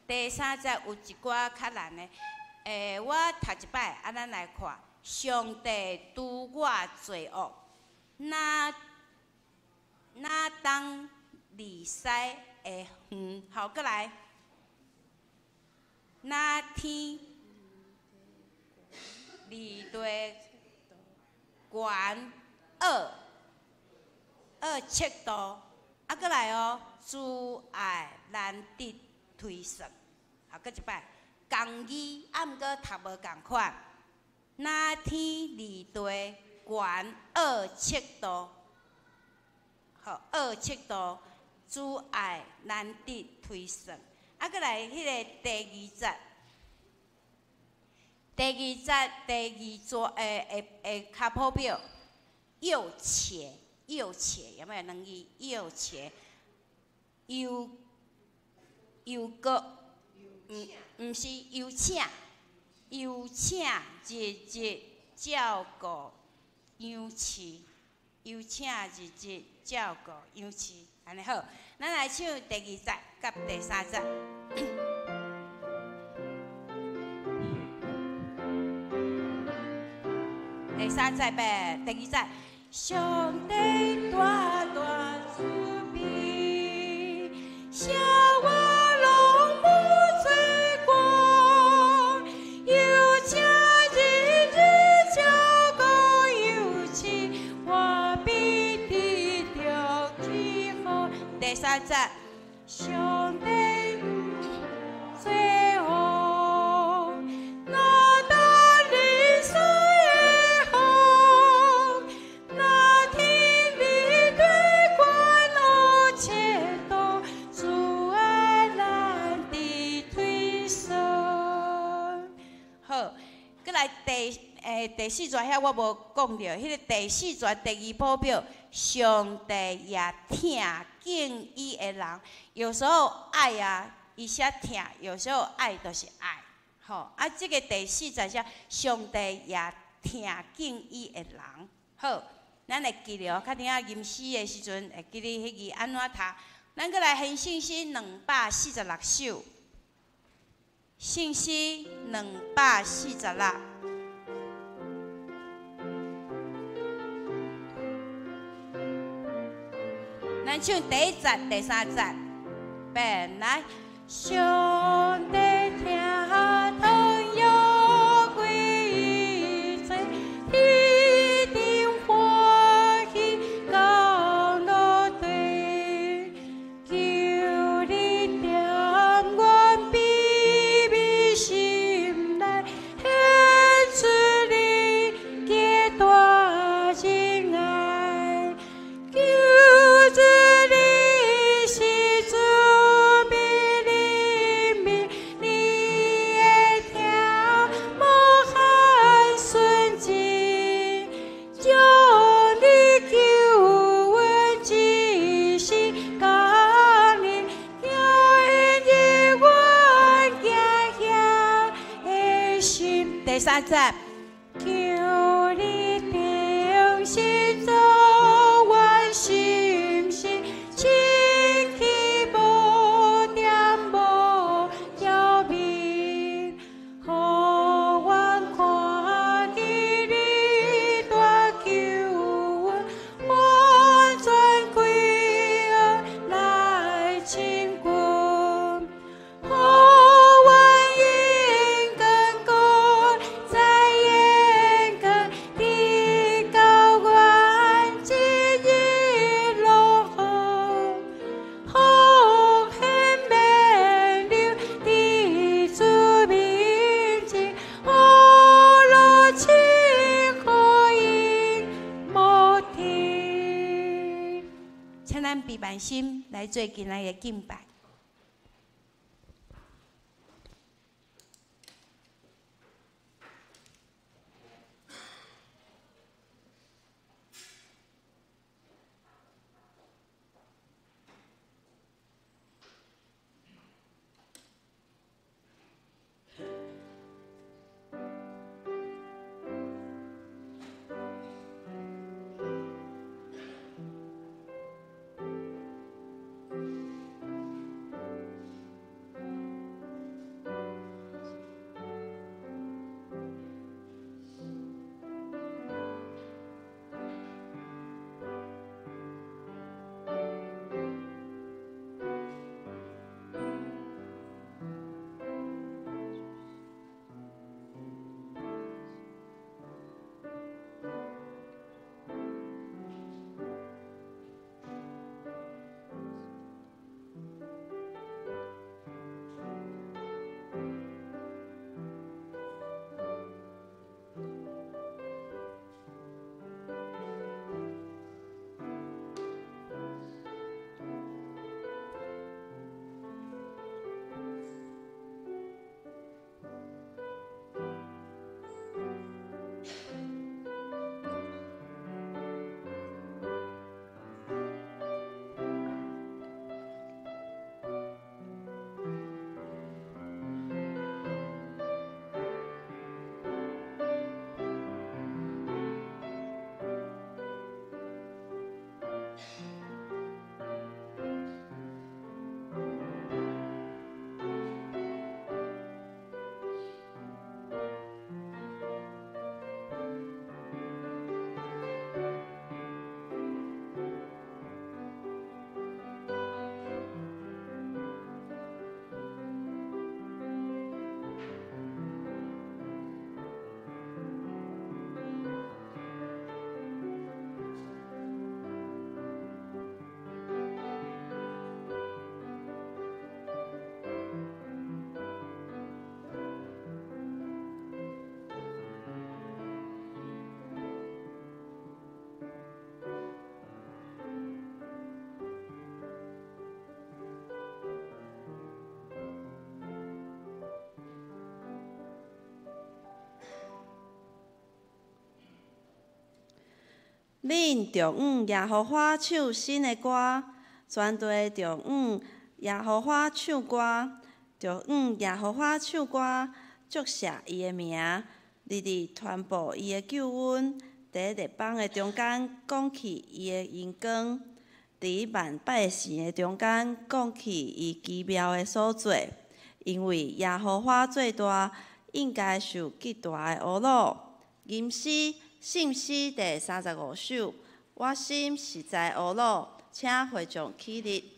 第三節有一寡較難的，我讀一擺，啊，咱來看，上帝除我罪惡，若當離西的遠，好，閣來，若天離地懸2、2尺度，啊，閣來哦，慈愛難得推算，好，閣一擺，仝字，啊，毋過讀無仝款。若天離地懸二尺度，好，二尺度，慈愛難得推算。啊，閣來彼个第二節，第二節第二節的跤譜表，又且又且有沒有兩字？又且又又閣，毋是又請，又請日日照顧養飼，又請日日照顧養飼，按呢好。咱來唱第二節佮第三節。第三節唄，第二節。上帝大大慈悲，寫我攏無罪過，又請日日照顧養飼，我必得著祝福。第三節，上帝罪惡，若當離西的風，若天離地懸2尺度，慈愛難得推算。好，閣來第四節遐我無講著，彼个第四節第二譜表，上帝也疼敬伊的人。有時候愛啊，伊寫疼，有時候愛就是愛，吼啊！這个第四節寫上帝也疼敬伊的人。好，咱會記著，較等下吟詩的時陣會記得彼字按怎讀。咱閣來獻聖詩246首，聖詩246。咱唱第一節、第三節，變來。上帝疼疼約歸一切，天頂歡喜降落地，求你踮阮卑微心內，顯出你極大仁愛，求主你是慈悲憐憫，你會聽無限純真，將你救恩之時降臨，叫因阮驚嚇的心。第三節，求你定心做阮心事，清氣無恬無澆面，予阮看見你大救恩，完全開恩來親近，予阮永亘閣再永亘，直到阮這一路福顯免流佇主面前，予樂清福音無停。請咱閉萬心來做今仔日的敬拜。恁著向耶和華唱新的歌，全地著向耶和華唱歌，著向耶和華唱歌，祝謝伊的名，日日傳布伊的救恩，佇列邦的中間講起伊的榮光，佇萬百姓的中間講起伊奇妙的所做。因為耶和華做大，應該受極大的侮辱。吟詩，聖詩第35首，我心實在呵咾，請會眾起立。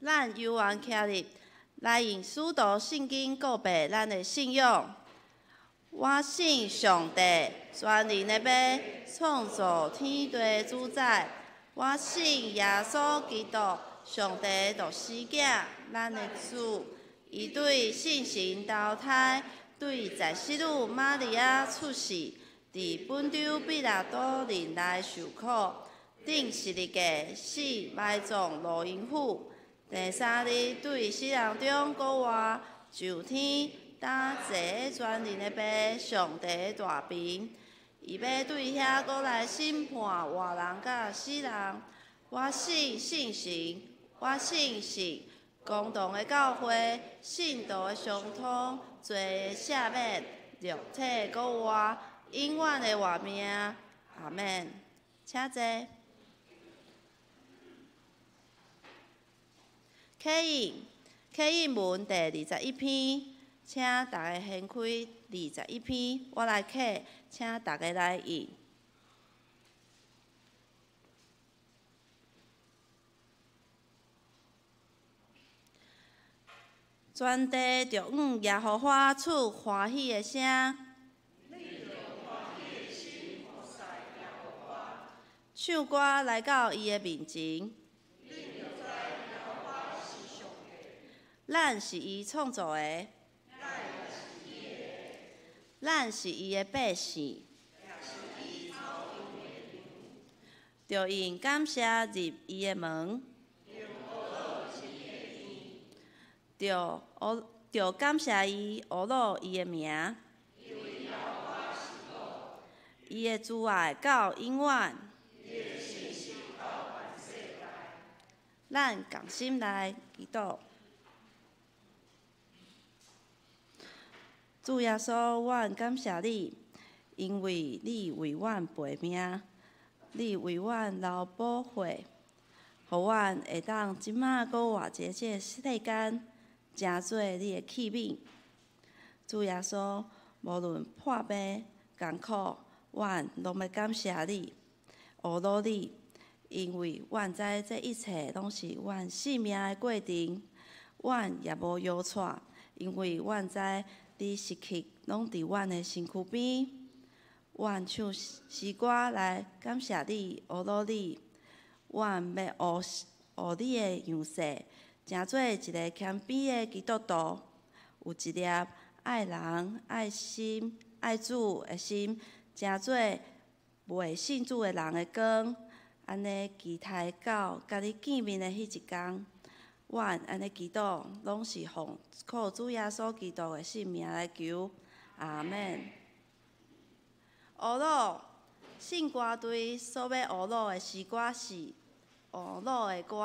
咱悠閒徛立，來用使徒信經告白咱的信仰。我信上帝，全能的父，創造天地主宰。我信耶穌基督，上帝獨生囝，咱的主。伊對聖神投胎，對在聖女瑪利亞出世，佇本丟彼拉多忍耐受苦，釘十字架死，埋葬落陰府。第三日對死人中復活，上天，擔坐全能的父上帝的大爿。伊欲對遐閣來審判活人佮死人。我信聖神，我信聖公同的教會，聖徒的相通，罪的赦免，肉體復活，永遠的活命。阿們。請坐。刻印，刻印文第21篇，請大家掀開二十一篇，我來刻，請大家來印。全地著向耶和華出歡喜的聲，唱歌來到伊的面前。咱是伊創造的，咱是伊的百姓，著用感謝入伊的門，著感謝伊，呵咾伊的名，伊的慈愛到永遠。咱仝心來祈禱。主耶穌，阮感謝你，因為你為阮背命，你為阮流寶血，予阮會當這馬閣活佇這个世間，成做你的器皿。主耶穌，無論破病艱苦，阮攏欲感謝你，呵咾你，因為阮知這一切攏是阮性命的過程，阮也無搖掣，因為阮知你時刻攏佇阮的身軀邊。阮唱詩歌來感謝你，呵咾你。阮欲學學你的樣式，成做一个謙卑的基督徒，有一粒愛人、愛心、愛主的心，成做未信主的人的光。按呢期待到共你見面的彼一工，阮按呢祈禱，攏是奉靠主耶穌基督的聖名來求，阿們。呵咾聖歌隊所欲呵咾的詩歌是《呵咾的歌》。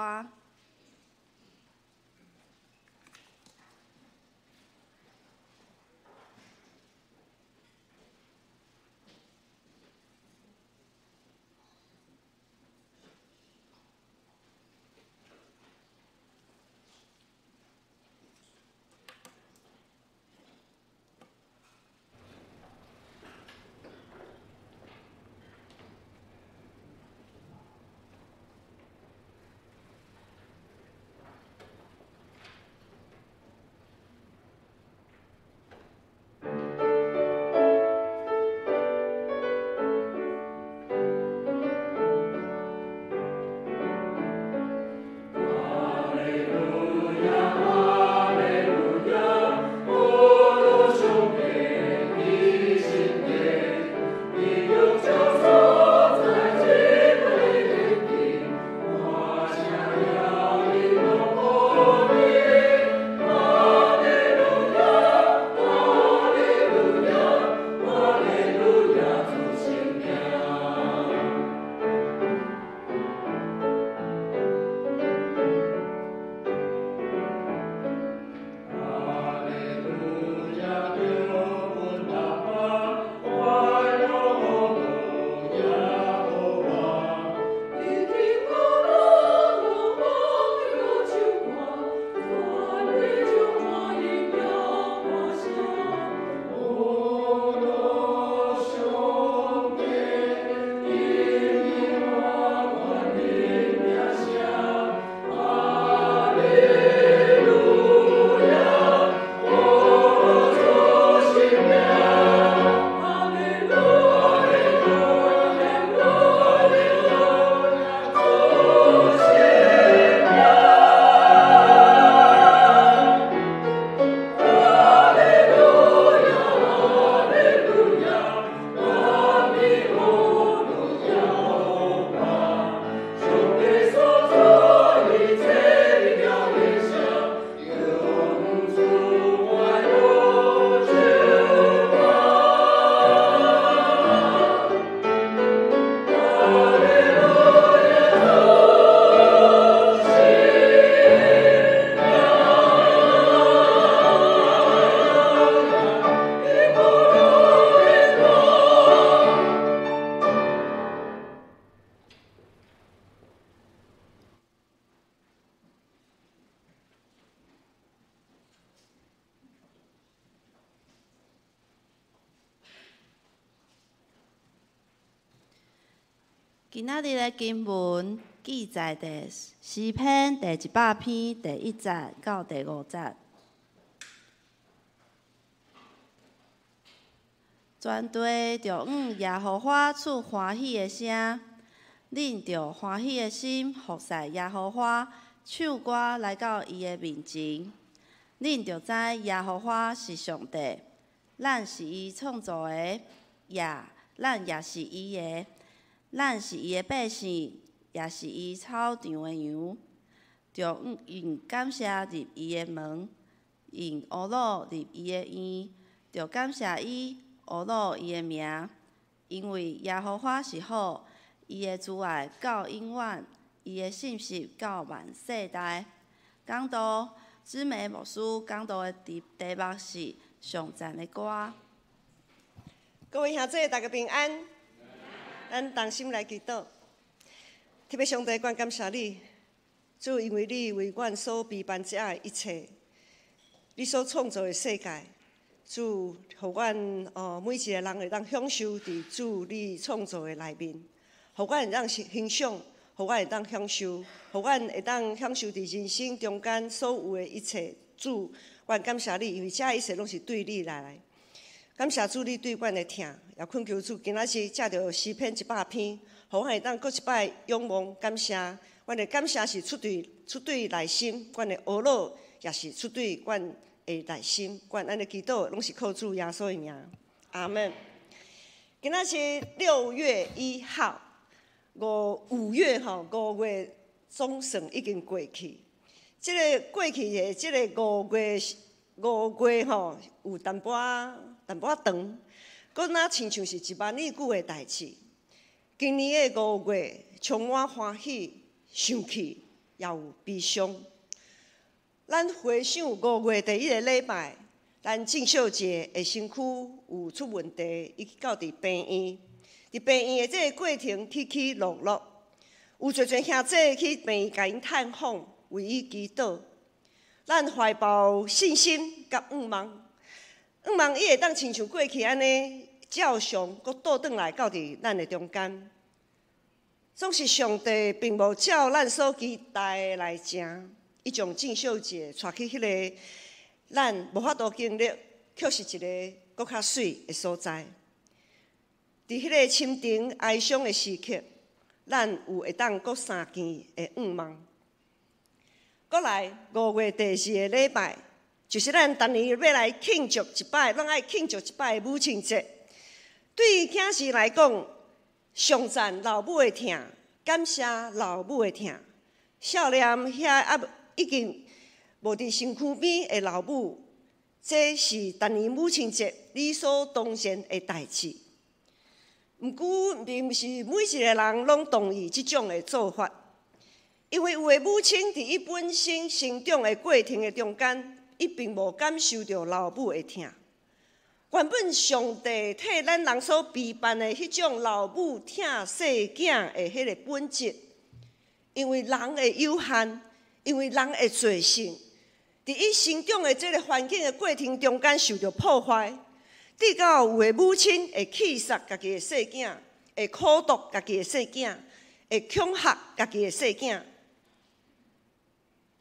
今仔日的經文記載佇詩篇第100篇第1節到第5節。全地著向耶和華出歡喜的聲，恁著歡喜的心服侍耶和華，唱歌來到伊的面前。恁著知耶和華是上帝，咱是伊創造的，也咱也是伊的。咱是伊的百姓，也是伊草場的羊。著用感謝入伊的門，用呵咾入伊的院，著感謝伊，呵咾伊的名，因為耶和華是好，伊的慈愛到永遠，伊的信實到萬世代。講道姊妹牧師講道的題目是上讚的歌。各位兄弟，大家平安。咱同心來祈禱。天父上帝，阮感謝你，主，因為你為阮所備辦這的一切，你所創造的世界，主，予阮每一個人會當享受佇主你創造的內面，予阮會當欣賞，予阮會當享受，予阮會當享受佇人生中間所有的一切。主，阮感謝你，因為這一切攏是對你來。感謝主，你對阮的疼，也懇求主今仔日藉著詩篇100篇，予阮會當閣一擺仰望感謝。阮的感謝是出對內心，阮的呵咾也是出對阮的內心。阮按呢祈禱，攏是靠主耶穌的名。阿門。今仔是6月1號，5月吼，五月總算已經過去。這个過去的這个五月吼，有淡薄仔長，閣若親像是1萬里久的代誌。今年的五月充滿歡喜、生氣，也有悲傷。咱回想五月第一个禮拜，咱鄭秀杰的身軀有出問題，伊去到佇病院。佇病院的這个過程起起落落，有濟濟兄弟去病院共𪜶探訪，為伊祈禱。咱懷抱信心佮向望。向望伊會當親像過去按呢，照常閣倒轉來到佇咱的中間。總是上帝並無照咱所期待的來成，伊將鄭秀姐帶去彼个咱無法度經歷，卻是一个閣較媠的所在。佇彼个深沉哀傷的時刻，咱有會當閣相見的向望。閣來五月第二个禮拜，就是咱逐年欲來慶祝一擺，攏愛慶祝一擺的母親節。對囝兒來講，頌讚老母的疼，感謝老母的疼。少年遐猶已經無佇身軀邊的老母，這是逐年母親節理所當然的代誌。毋過，並毋是每一個人攏同意這種的做法，因為有的母親佇伊本身成長的過程的中間，伊並無感受著老母的疼。原本上帝替咱人所備辦的彼種老母疼細囝的彼个本質，因為人的有限，因為人的罪性，佇伊成長的這个環境的過程中間受著破壞，直到有的母親會棄殺家己的細囝，會苦毒家己的細囝，會恐嚇家己的細囝。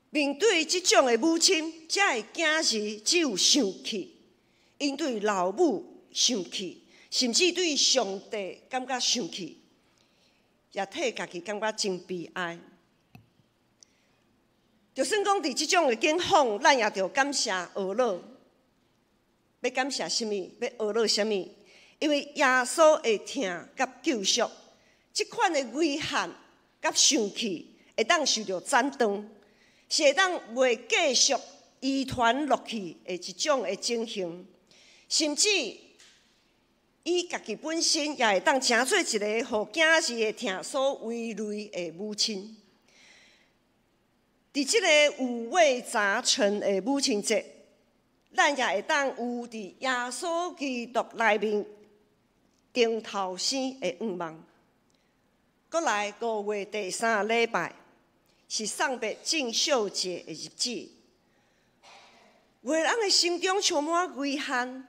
面對這種的母親，這个囝兒只有生氣，𪜶對老母生氣，甚至對上帝感覺生氣，也替家己感覺真悲哀。就算講佇這種的境況，咱也著感謝呵咾。欲感謝啥物？欲呵咾啥物？因為耶穌的疼佮救贖，這款的遺憾佮生氣，會當受著斬斷，是會當袂繼續遺傳落去的一種的情形，甚至伊家己本身也會當成做一个予囝兒的疼所為累的母親。佇這个五味雜陳的母親節，咱也會當有佇耶穌基督內面重頭生的向望。閣來五月第三禮拜是送別鄭秀姐的日子，有的人的心中充滿遺憾，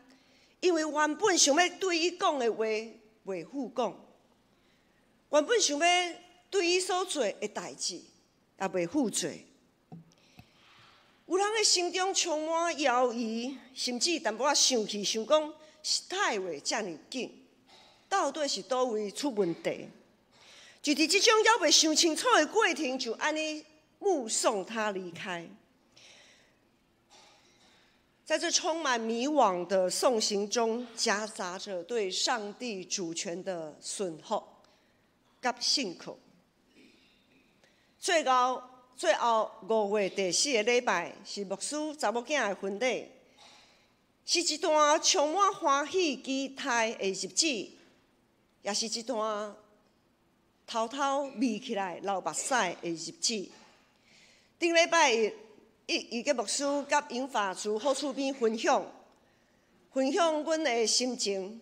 因為原本想欲對伊講的話袂赴講，原本想欲對伊所做的代誌也袂赴做。有人的心中充滿猶豫，甚至淡薄仔生氣，想講是哪會遮爾緊，到底是佗位出問題？就佇這種猶未想清楚的過程，就按呢目送他離開。在這充滿迷惘的送行中，夾雜着對上帝主權的順服佮信靠。最後五月第四个禮拜是牧師查某囝的婚禮，是一段充滿歡喜期待的日子，也是一段偷偷眯起來流目屎的日子。頂禮拜日，伊個牧師佮銀髮族好厝邊分享，分享阮的心情。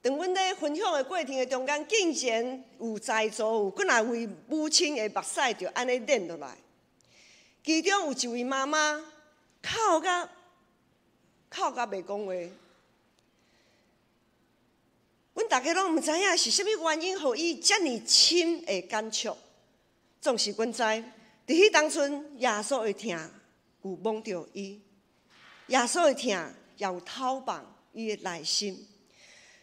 當阮咧分享的過程的中間，竟然有在座有幾若位母親的目屎就按呢練落來。其中有一位媽媽哭甲哭甲袂講話。阮逐家攏毋知影是啥物原因，予伊遮爾深的感觸。總是阮知，佇彼當陣耶穌的疼有摸著伊，耶穌的疼也有透放伊的內心。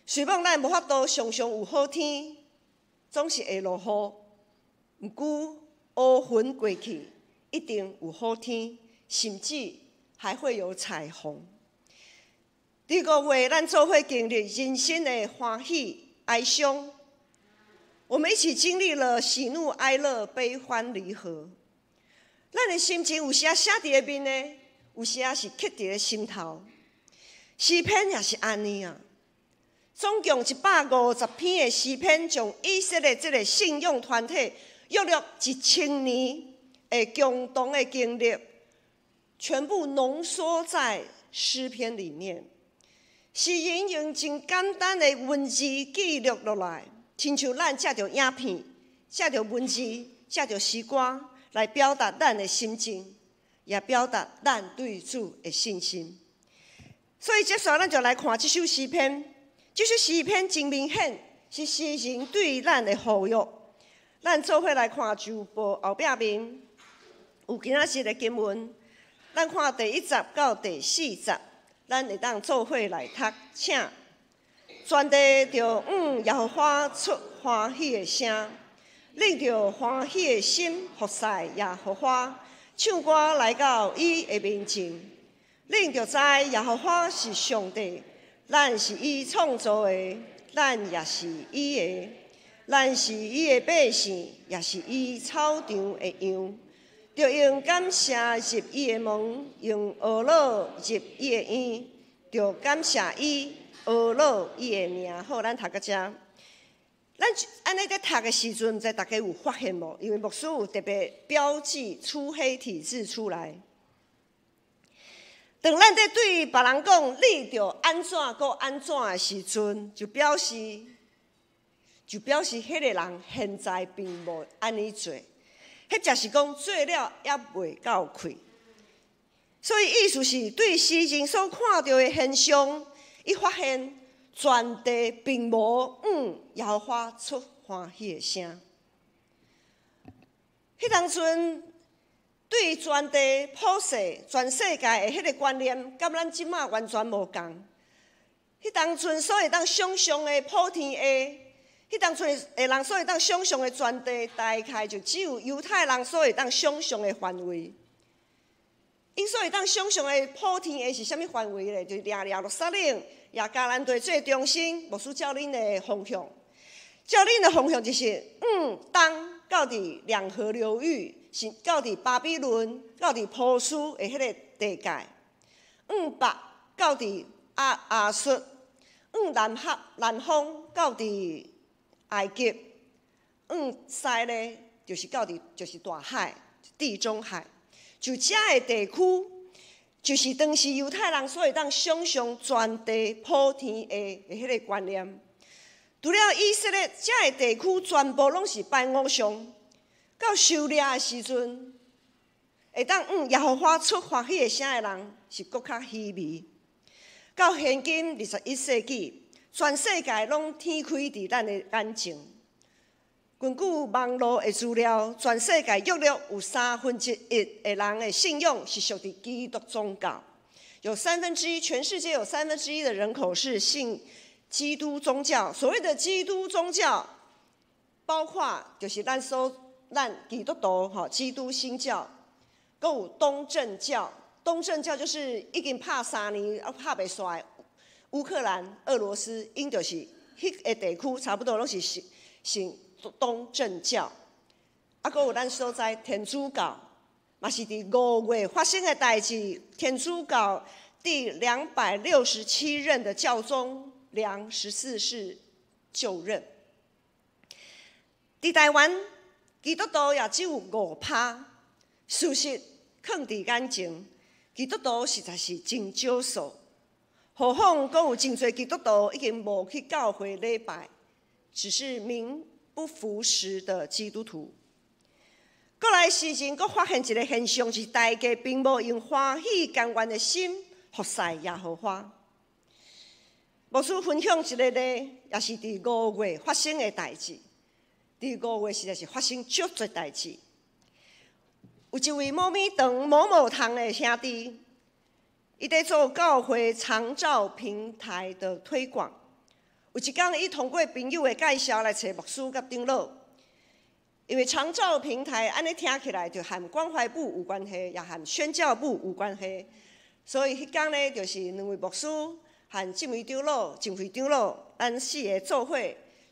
雖罔咱無法度常常有好天，總是會落雨，毋過烏雲過去，一定有好天，甚至還會有彩虹。佇五月，咱做伙經歷人生的歡喜、哀傷，我們一起經歷了喜怒哀樂、悲歡離合。咱的心情有時仔寫佇个面的，有時仔是刻佇个心頭。詩篇也是按呢啊。總共150篇的詩篇，將以色列這個信仰團體約略1000年的共同的經歷，全部濃縮在詩篇裡面。詩人用真簡單的文字記錄落來，親像咱藉著影片、藉著文字、藉著詩歌來表達咱的心情，也表達咱對主的信心。所以，接下來咱就來看這首詩篇。這首詩篇真明顯是詩人對咱的呼籲。咱做伙來看周報後壁面有今仔日的經文，咱看第一節到第四節，咱會當做伙來讀，請全地著向耶和華出歡喜的聲，恁著歡喜的心服侍耶和華，唱歌來到伊的面前，恁著知耶和華是上帝。咱是伊創造的，咱也是伊的，咱是伊的百姓，也是伊草場的羊。著用感謝入伊的門，用呵咾入伊的院，著感謝伊，呵咾伊的名。好，咱讀到遮。咱按呢佇讀的時陣，毋知大家有發現無？因為牧師有特別標記粗黑體字出來。當咱佇對別人講你著按怎閣按怎的時陣，就表示彼個人現在並無按呢做，或者是講做了猶未夠氣。所以意思是對詩人所看著的現象，伊發現全地並無向耶和華出歡喜的聲。彼當陣，對全地普世、全世界的彼個觀念，佮咱這馬完全無仝。彼當陣所會當想像的普天下，彼當陣的人所會當想像的全地，大概就只有猶太人所會當想像的範圍。𪜶所會當想像的普天下是啥物範圍咧？就是掠耶路撒冷、掠迦南地做中心，牧師照恁的方向，照恁的方向就是往東到佇兩河流域。是到佇巴比倫、到佇波斯的彼个地界，往北到佇亞述，往南方南方到佇埃及，往西咧就是到佇就是大海、地中海，就遮个地區，就是當時猶太人所會當想像全地普天下的彼个觀念。除了以色列，遮个地區全部攏是拜偶像。到狩獵的時陣，會當向耶和華出歡喜的聲的人是閣較稀微。到現今21世紀，全世界攏天開佇咱的眼前。根據網路的資料，全世界約略有三分之一的人的信仰是屬佇基督宗教。有三分之一，全世界有三分之一的人口是信基督宗教。所謂的基督宗教，包括就是咱基督徒吼，基督新教，閣有東正教。東正教就是已經拍3年啊拍袂煞的烏克蘭、俄羅斯，𪜶就是彼个地區差不多攏是信信東正教。啊，閣有咱所在天主教，嘛是佇5月發生的代誌。天主教第267任的教宗良十四世就任。佇台灣，基督徒也只有5趴，事實囥佇眼前，基督徒實在是真少數。予何況閣有真濟基督徒已經無去教會禮拜，只是名不符實的基督徒。過來時陣，閣發現一個現象，是大家並無用歡喜甘願的心服侍耶和華。牧師分享一個例，也是佇5月發生的代誌。佇五月實在是發生足濟代誌。有一位某咪堂某某堂的兄弟，伊佇做教會長照平台的推廣。有一工，伊通過朋友的介紹來揣牧師佮長老。因為長照平台按呢聽起來就和關懷部有關係，也和宣教部有關係，所以彼工呢，就是兩位牧師和這位長老、鄭會長老，咱四个做伙，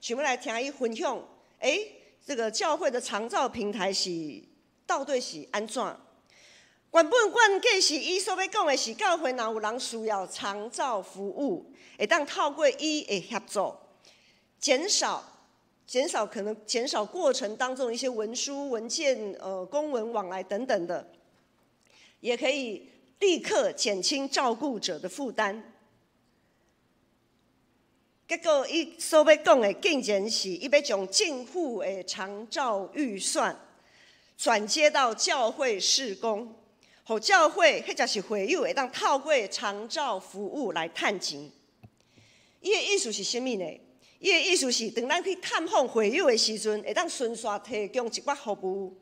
想欲來聽伊分享。欸，這個教會的長照平台是到底是按怎？原本阮計是伊所欲講的是，教會若有人需要長照服務，會當透過伊的協助，減少可能減少過程當中一些文書文件、公文往來等等的，也可以立刻減輕照顧者的負擔。結果伊所欲講的，竟然是伊欲將政府的長照預算轉接到教會事工，予教會或者是會友會當透過長照服務來趁錢。伊的意思是啥物呢？伊的意思是，當咱去探訪會友的時陣，會當順紲提供一寡服務，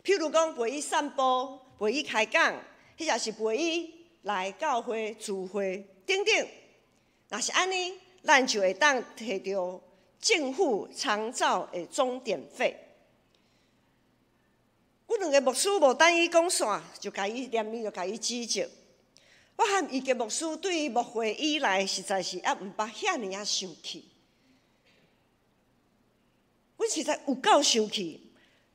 譬如講陪伊散步、陪伊開講，或者是陪伊來教會聚會等等。若是按呢，咱就會當提著政府長照的鐘點費。阮兩個牧師無等伊講煞，就共伊連面就共伊指責。我和伊個牧師對牧會以來，實在是猶毋捌遐爾仔生氣。阮實在有夠生氣。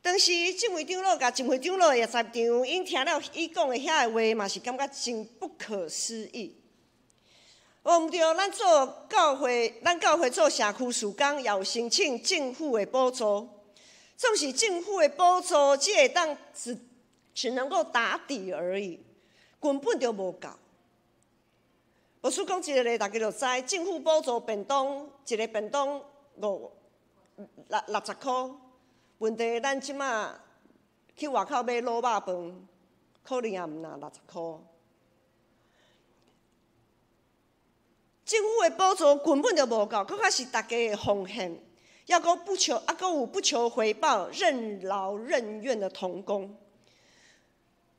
當時這位長老佮鄭會長老也在場，𪜶聽了伊講的遐个話，嘛是感覺真不可思議。無毋對，咱做教會，咱教會做社區事工，也有申請政府的補助。總是政府的補助，只會當只能夠打底而已，根本就無夠。牧師講一個例，大家就知，政府補助便當，一個便當五六六十箍。問題咱這馬去外口買滷肉飯，可能也毋若六十箍。政府的補助根本就無夠，閣較是大家的奉獻，抑閣不求，抑閣有不求回報、任勞任怨的同工。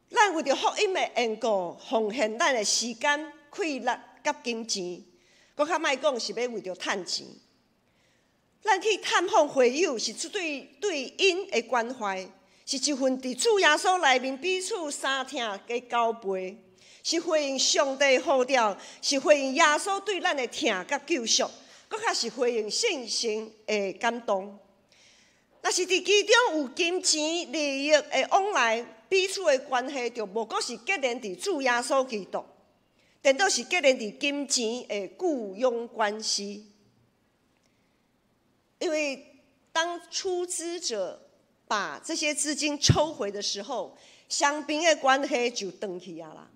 咱為著福音的緣故，奉獻咱的時間、氣力佮金錢，閣較莫講是欲為著趁錢。咱去探訪會友，是出對對𪜶的關懷，是一份佇主耶穌內面彼此相疼的交陪，是回應上帝呼召，是回應耶穌對咱的疼佮救贖，閣較是回應聖神的感動。若是佇其中有金錢利益的往來，彼此的關係就無閣是結連佇主耶穌基督，顛倒是結連佇金錢的僱傭關係。因為當出資者把這些資金抽回的時候，雙邊的關係就斷去啊啦。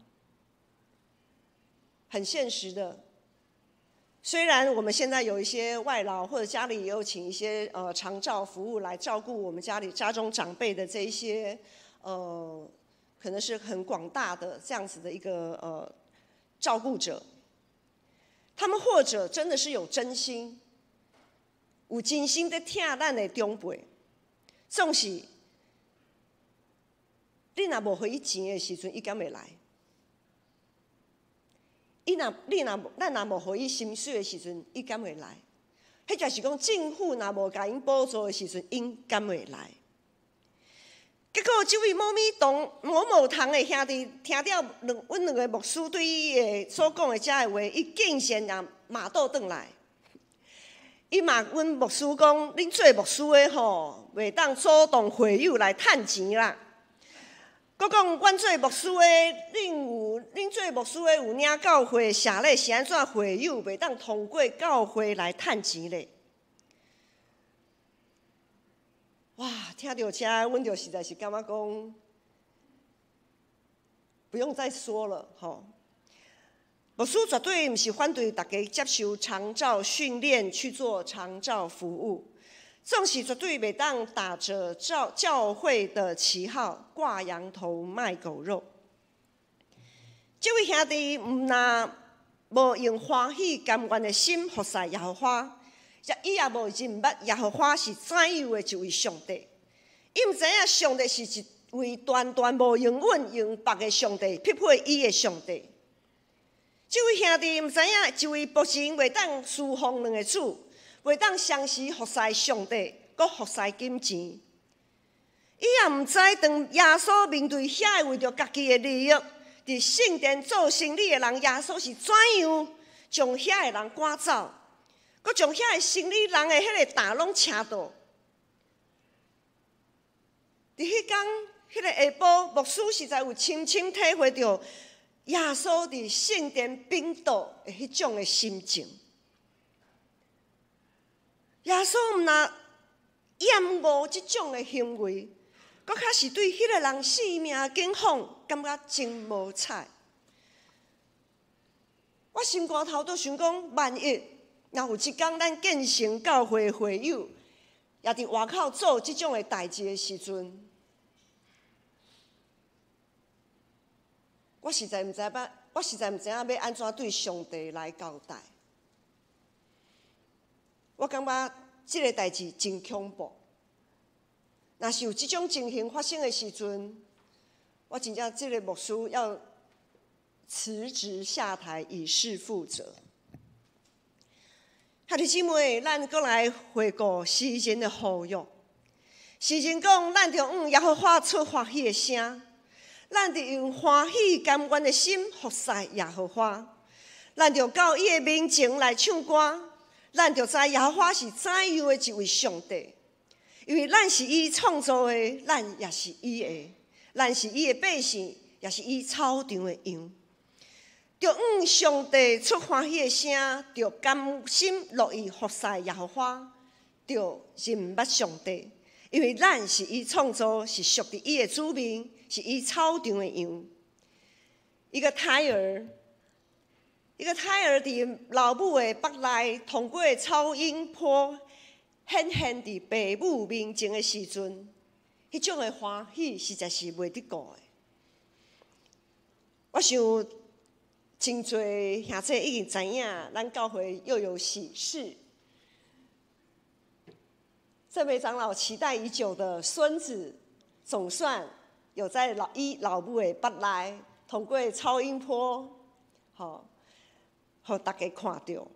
很現實的，雖然我們現在有一些外勞，或者家裡也有請一些長照服務來照顧我們家裡家中長輩的這一些可能是很廣大的這樣子的一個照顧者，他們或者真的是有真心。有真心佇疼咱的長輩，總是你若無予伊錢的時陣，伊敢會來？伊若你若咱若無予伊薪水的時陣，伊敢會來？或者是講政府若無共𪜶補助的時陣，𪜶敢會來？結果，這位某咪堂某某堂的兄弟聽著阮兩個牧師對伊的所講的這个話，伊竟然也罵倒轉來。伊罵阮牧師講：恁做牧師的吼，袂當阻擋會友來趁錢啦。閣講阮做牧師的，恁做牧師的有領教會洗禮，是按怎會友袂當通過教會來趁錢咧？哇！聽著這，阮就實在是感覺講，不用再說了吼。牧師絕對毋是反對大家接受長照訓練去做長照服務，總是絕對袂當打著教會的旗號掛羊頭賣狗肉。這位兄弟毋但無用歡喜甘願的心服侍耶和華，伊也無認捌耶和華是怎樣的一位上帝。伊毋知影上帝是一位單單無容允用別个上帝匹配伊的上帝。這位兄弟毋知影，一位僕人袂當侍奉兩个主，袂當同時服侍上帝，閣服侍金錢。伊也毋知，當耶穌面對遐个為著家己的利益，佇聖殿做生理的人，耶穌是怎樣將遐个人趕走，閣將遐个生理人的彼个擔攏攕倒。佇彼工，彼个下晡，牧師實在有深深體會著耶穌佇聖殿稟倒的彼種的心情。耶穌毋但厭惡這種的行為，閣較是對彼個人性命健康感覺真無彩。我心肝頭都想講，萬一若有一工咱建成教會會友，也佇外口做這種的代誌的時陣，我實在毋知影欲按怎對上帝來交代。我感覺這个代誌真恐怖。若是有這種情形發生的時陣，我真正這个牧師要辭職下台，以示負責。兄弟姊妹，咱閣來回顧詩人的呼籲。詩人講，咱著向耶和華出歡喜的聲。咱著用歡喜甘願的心服侍耶和華，咱著到伊的面前來唱歌，咱著知耶和華是怎樣的一位上帝，因為咱是伊創造的，咱也是伊的，咱是伊的百姓，也是伊草場的羊。著向上帝出歡喜的聲，著甘心樂意服侍耶和華，著認捌上帝，因為咱是伊創造，是屬佇伊的子民。是伊草場的羊，一個胎兒，一個胎兒佇老母的腹內，通過超音波顯現佇爸母面前的時陣，彼種的歡喜實在是袂得過的。我想真濟兄弟已經知影，咱教會又有喜事。這位長老期待已久的孫子，總算有在老母的腹內，通過超音波，吼，予大家看著。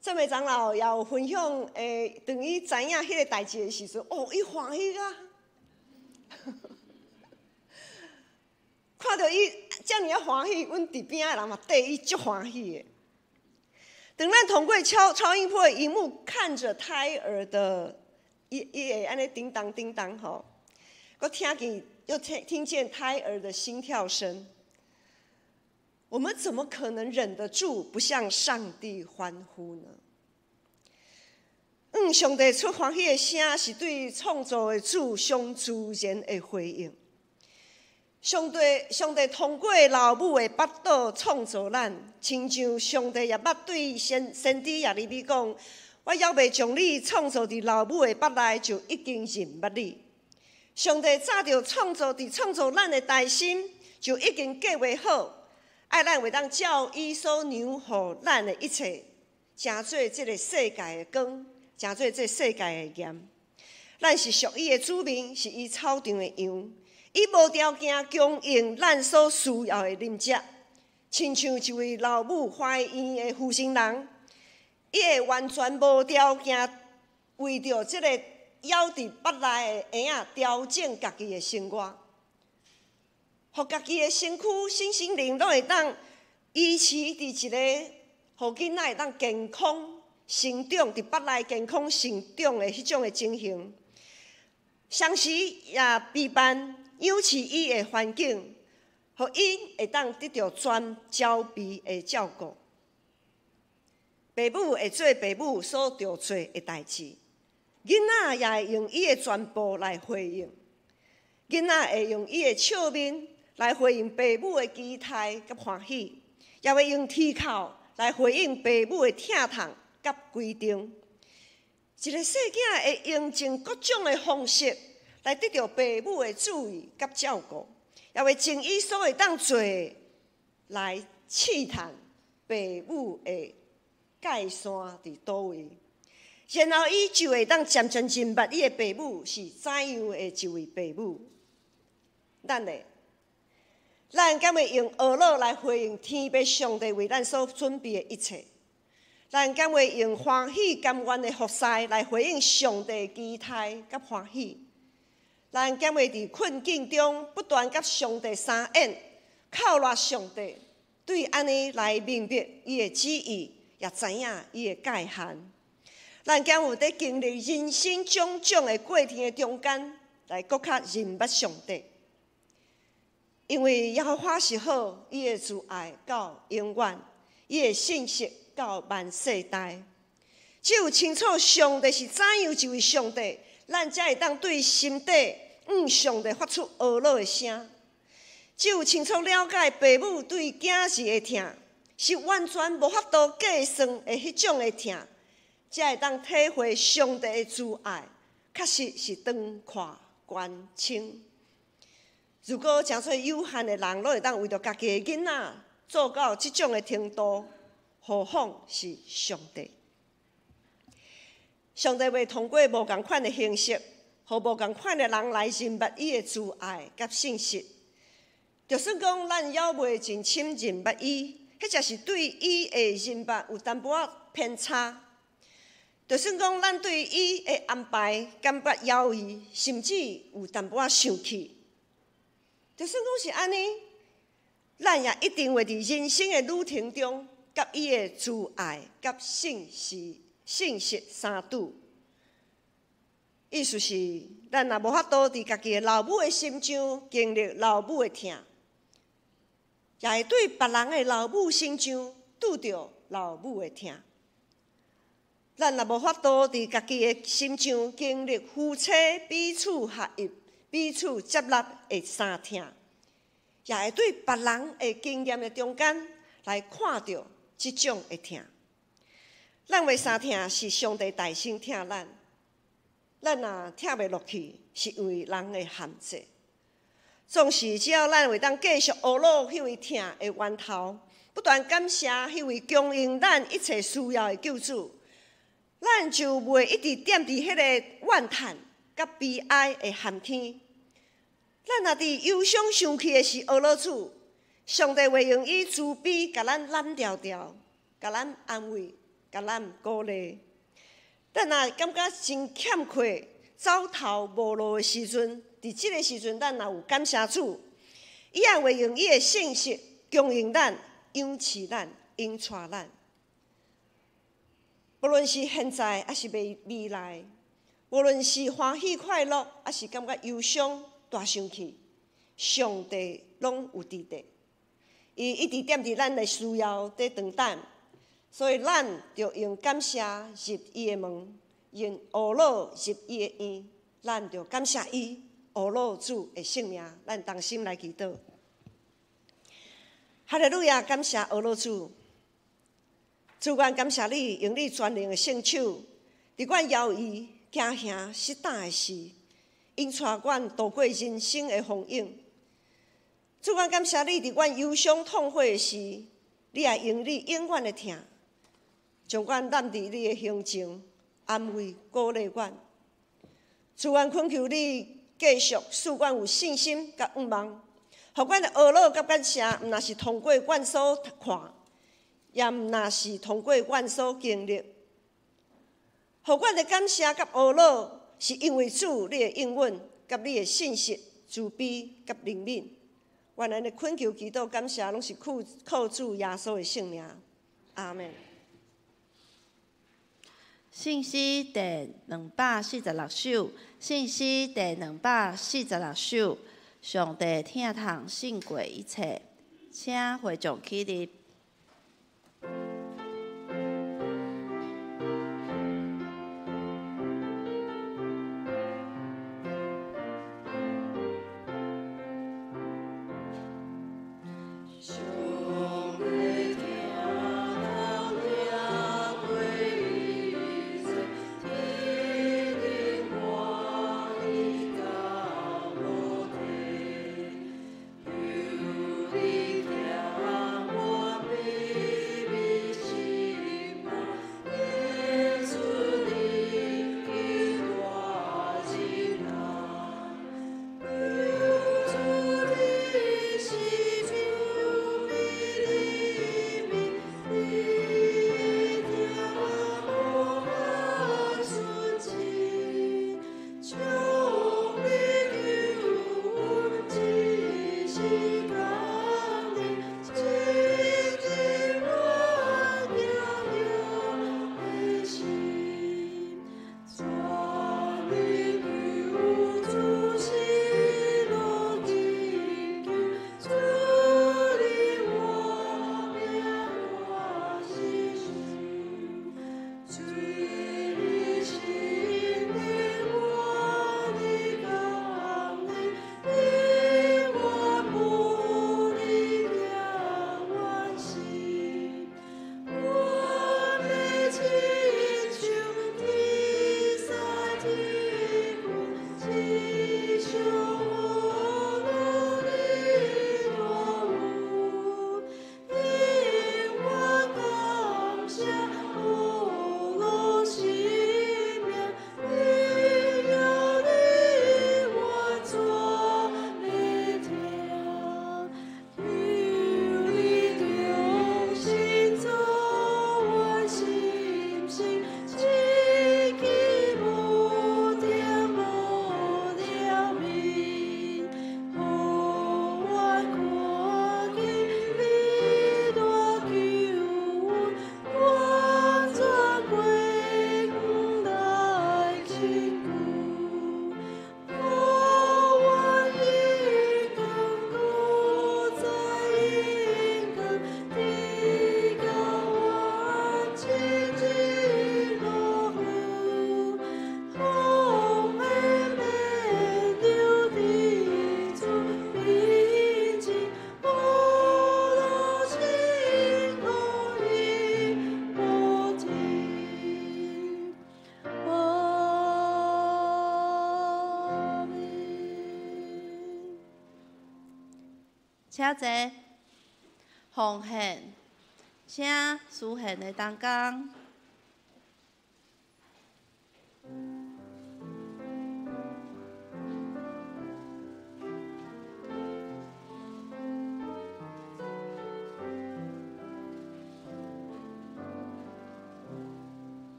這位長老也有分享，當伊知影彼個代誌的時陣，哦，伊歡喜啊！看著伊遮爾仔歡喜，阮佇邊仔的人嘛綴伊足歡喜的。當咱通過超音波的螢幕看著胎兒的。伊會按呢叮當叮當吼，閣聽見又聽見胎兒的心跳聲，我們怎麼可能忍得住不向上帝歡呼呢？上帝出歡喜的聲，是對創造的主上自然的回應。上帝通過老母的腹肚創造咱，親像上帝也捌對先知耶利米講。我猶未將你創造佇老母的腹內，就已經認捌你。上帝早就創造佇創造咱的大心，就已經計劃好，愛咱會當照伊所讓予咱的一切，成做這个世界的光，成做這世界的鹽。咱是屬伊的子民，是伊草場的羊。伊無條件供應咱所需要的飲食，親像一位老母懷孕的負心人。伊會完全無條件為著這個猶佇腹內的嬰仔調整家己的生活，予家己的身軀、身心靈攏會當維持佇一個，予囡仔會當健康成長，佇腹內健康成長的彼種的情形。同時也陪伴養飼伊的環境，予𪜶會當得著全周備的照顧。爸母會做爸母所著做的代誌，囡仔也會用伊的全部來回應。囡仔會用伊的笑面來回應父母的期待佮歡喜，也會用鐵釦來回應父母的疼痛佮規定。一个細囝會用盡各種的方式來得著父母的注意佮照顧，也會盡伊所會當做的來試探父母的界線佇佗位，然後伊就會當漸漸認捌伊的父母是怎樣的一位父母。咱咧，咱敢會用懊惱來回應天父上帝為咱所準備的一切？咱敢會用歡喜甘願的服侍來回應上帝期待佮歡喜？咱敢會佇困境中不斷佮上帝相應，靠賴上帝，對按呢來明白伊的旨意，也知影伊的界限？咱敢有佇經歷人生種種的過程的中間，來閣較認捌上帝？因為耶和華是好，伊的慈愛到永遠，伊的信實到萬世代。只有清楚上帝是怎樣一位上帝，咱才會當對心底向上帝發出懊惱的聲。只有清楚了解父母對囝兒的疼，是完全無法度計算的彼種的疼，才會當體會上帝的慈愛，確實是長闊懸深。如果誠濟有限的人，攏會當為著家己的囡仔做到這種的程度，何況是上帝？上帝會通過無仝款的形式，予無仝款的人來認捌伊的慈愛佮信實。就算講咱猶未真深認捌伊，彼者是對伊的認捌有淡薄仔偏差。就算講咱對伊的安排感覺猶豫，甚至有淡薄仔生氣。就算講是按呢，咱也一定會佇人生的旅程中，佮伊的慈愛佮信實、信實相拄。意思是，咱若無法度佇家己的老母的心上經歷老母的疼，也會對別人的老母身上拄著老母的疼。咱若無法度佇家己的心上經歷夫妻彼此合一、彼此接納的相疼，也會對別人的經驗的中間來看著這種的疼。咱的相疼是上帝代先疼咱，咱若疼袂落去，是因為人的限制。總是只要咱會當繼續懊惱彼位疼的源頭，不斷感謝彼位供應咱一切需要的救主，咱就袂一直踮佇彼个怨嘆佮悲哀的寒天。咱若佇憂傷生氣的時，懊惱主，上帝會用伊慈悲共咱攬牢牢，共咱安慰，共咱鼓勵。咱若感覺真欠缺、走投無路的時陣，佇這个時陣，咱若有感謝主，伊也會用伊的信實供應咱、養飼咱、引帶咱。無論是現在抑是未來，無論是歡喜快樂，抑是感覺憂傷、大生氣，上帝攏有佇咧，伊一直踮佇咱的需要佇等等，所以咱著用感謝入伊的門，用懊惱入伊的院，咱著感謝伊，懊惱主的聖名，咱同心來祈禱。哈利路亞，感謝懊惱主，主，阮感謝你，用你全能的聖手，佇阮猶豫、驚嚇、失膽的時，引帶阮渡過人生的風雨。主，阮感謝你，佇阮憂傷痛悔的時，你也用你永遠的疼，將阮攬佇你的胸前，安慰鼓勵阮。主，阮懇求你繼續賜阮有信心佮盼望，予阮的懊惱佮感謝，毋若是通過阮所看，也毋若是通過阮所經歷。予阮的感謝佮懊惱，是因為主你的應允佮你的信實、慈悲佮憐憫。阮按呢懇求祈禱感謝，攏是靠主耶穌的聖名。阿們。聖詩第246首，聖詩第246首，上帝疼痛勝過一切，請會眾起立。請坐，奉獻，請司獻的同工。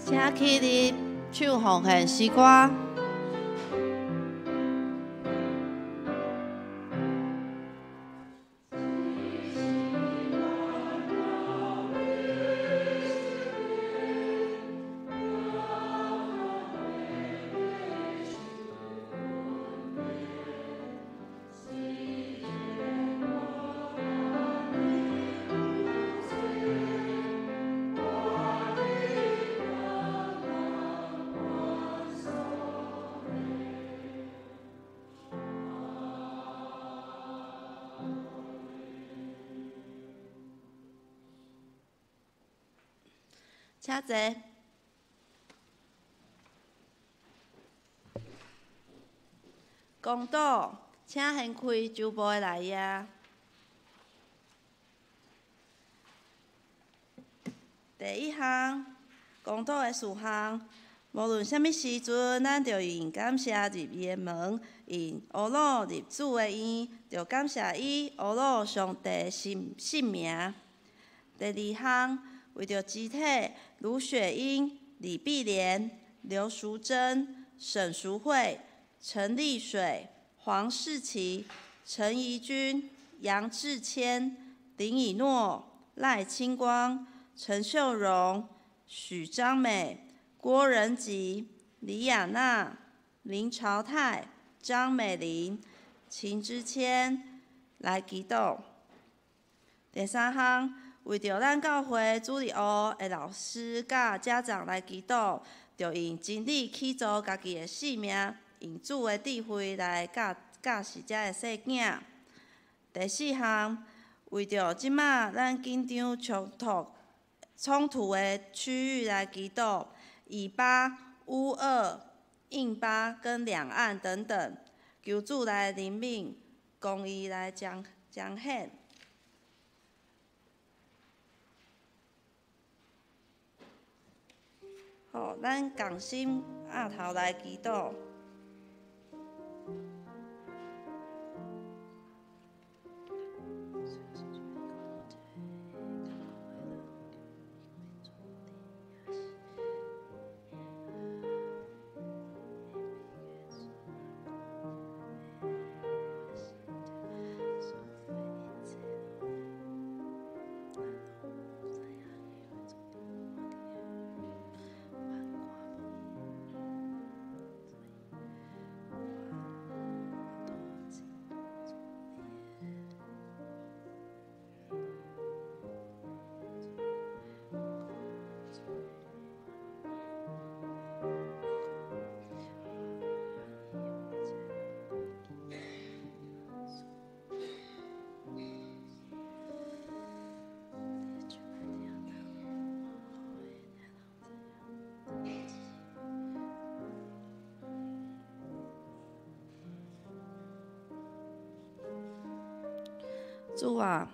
請起立，唱奉獻詩歌。請坐。公道，請掀開周報的內頁。第一項，公道的事項，無論啥物時陣，咱著用感謝入伊的門，用呵咾入主的院，著感謝伊呵咾上帝聖名。第二項，為著肢體盧雪英、李碧蓮、劉淑珍、沈淑惠、陳麗水、黃世琪、陳怡君、楊志謙、林以諾、賴清光、陳秀榮、許章美、郭仁吉、李亞娜、林朝泰、張美玲、秦之謙來祈禱。第三項，為著咱教會主日學的老師佮家長來祈禱，著用真理起造家己的性命，用主的智慧來教教示遮的細囝。第四項，為著這馬咱緊張衝突的區域來祈禱，以巴、烏俄、印巴跟兩岸等等，求主來憐憫，公義來彰顯。好，咱共心徛頭來祈禱。主啊，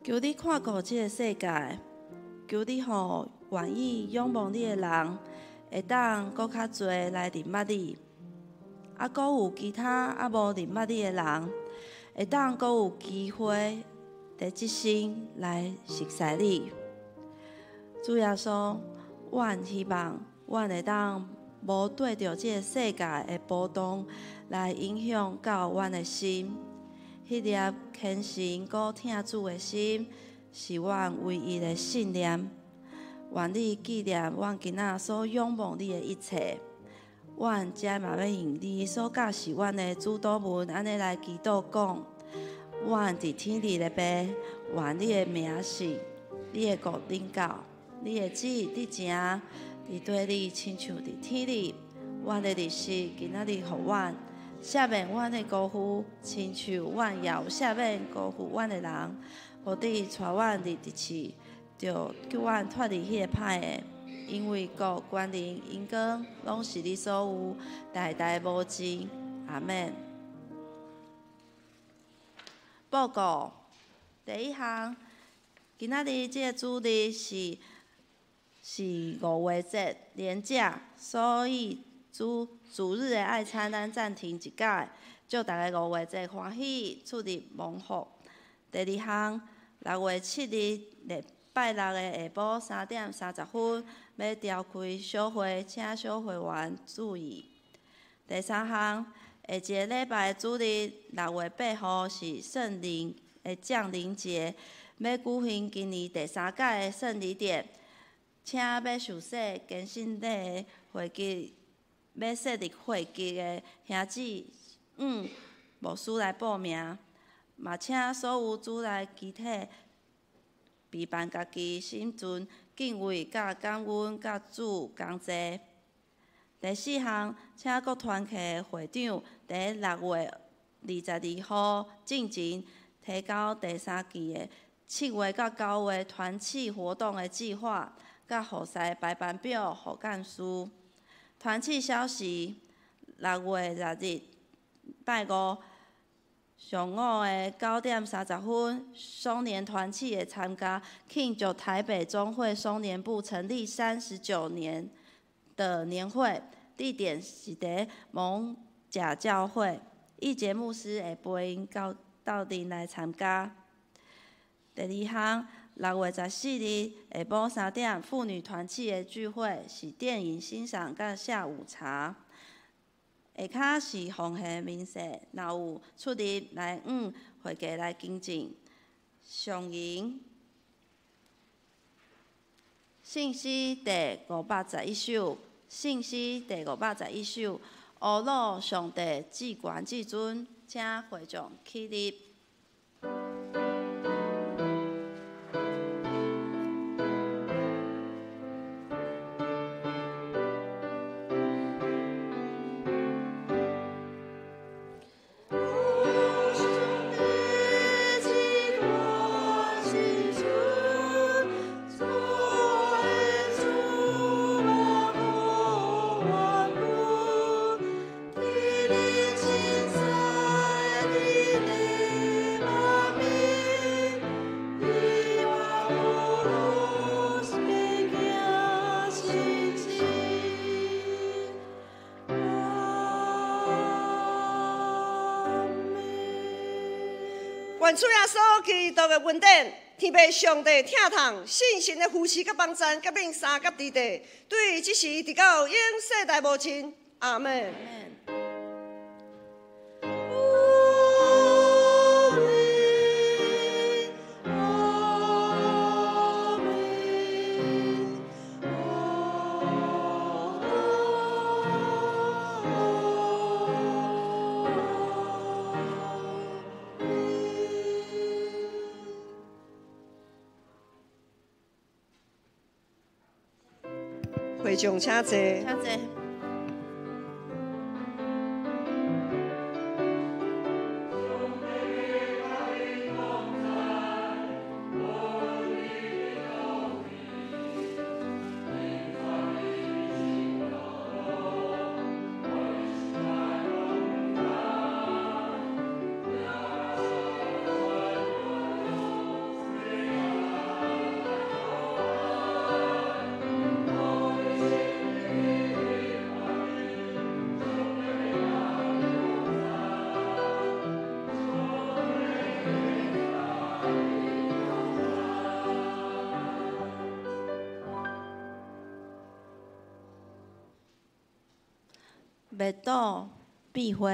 求你看顧這个世界，求你予願意仰望你的人，會當閣較濟來認捌你。啊，閣有其他猶無認捌你的人，會當閣有機會佇這生來熟似你。主耶穌，阮希望阮會當無綴著這个世界的波動來影響到阮的心。彼粒虔誠閣疼主的心，是阮唯一的信念。願你紀念阮今仔所仰望你的一切。阮遮嘛欲用你所教示阮的主禱文，按呢來祈禱講：阮佇天裡的父，願你的名聖，你的國臨到，你的旨意佇成，佇地裡親像佇天裡。阮的日食今仔日予阮，赦免阮的辜負，親像阮也有赦免辜負阮的人。無得帶阮入佇試，著救阮脫離彼个歹的。因為國、權能、榮光，攏是你所有，代代無盡。阿們。報告第一項，今仔日這个主日是五月節連假，所以主日的愛餐咱暫停一改，祝大家五月節歡喜，出入蒙福。第二項，6月7日禮拜六的下晡3點30分，欲召開小會，請小會員注意。第三項，下一个禮拜主日6月8號是聖靈的降臨節，欲舉行今年第三屆的聖禮典，請欲受洗堅信禮的會籍，欲設立會籍的兄姊牧師來報名，嘛請所有主內肢體備辦家己心存敬畏、佮感恩、佮主同齊。第四項，請各團契會長佇6月22號進前提交第三季的7月到9月團契活動的計劃，佮服侍排班表予幹事。團契消息：6月10日拜五上午的9點30分，松年團契會參加慶祝台北中會松年部成立39年的年會，地點是佇艋舺教會。易傑牧師會陪𪜶到鬥陣來參加。第二項，6月14日下晡3點，婦女團契的聚會是電影欣賞佮下午茶。下跤是奉獻明細，若有出入來往會計來更正。上銀聖詩第511首，聖詩第511首，阿魯上帝至懸至尊，請會眾起立。願主耶穌基督的恩典，天父上帝疼痛，聖神的扶持佮幫贊，佮免三佮佇地，對這時直到永世代無盡。阿們。會眾請坐。請坐。目睹變化。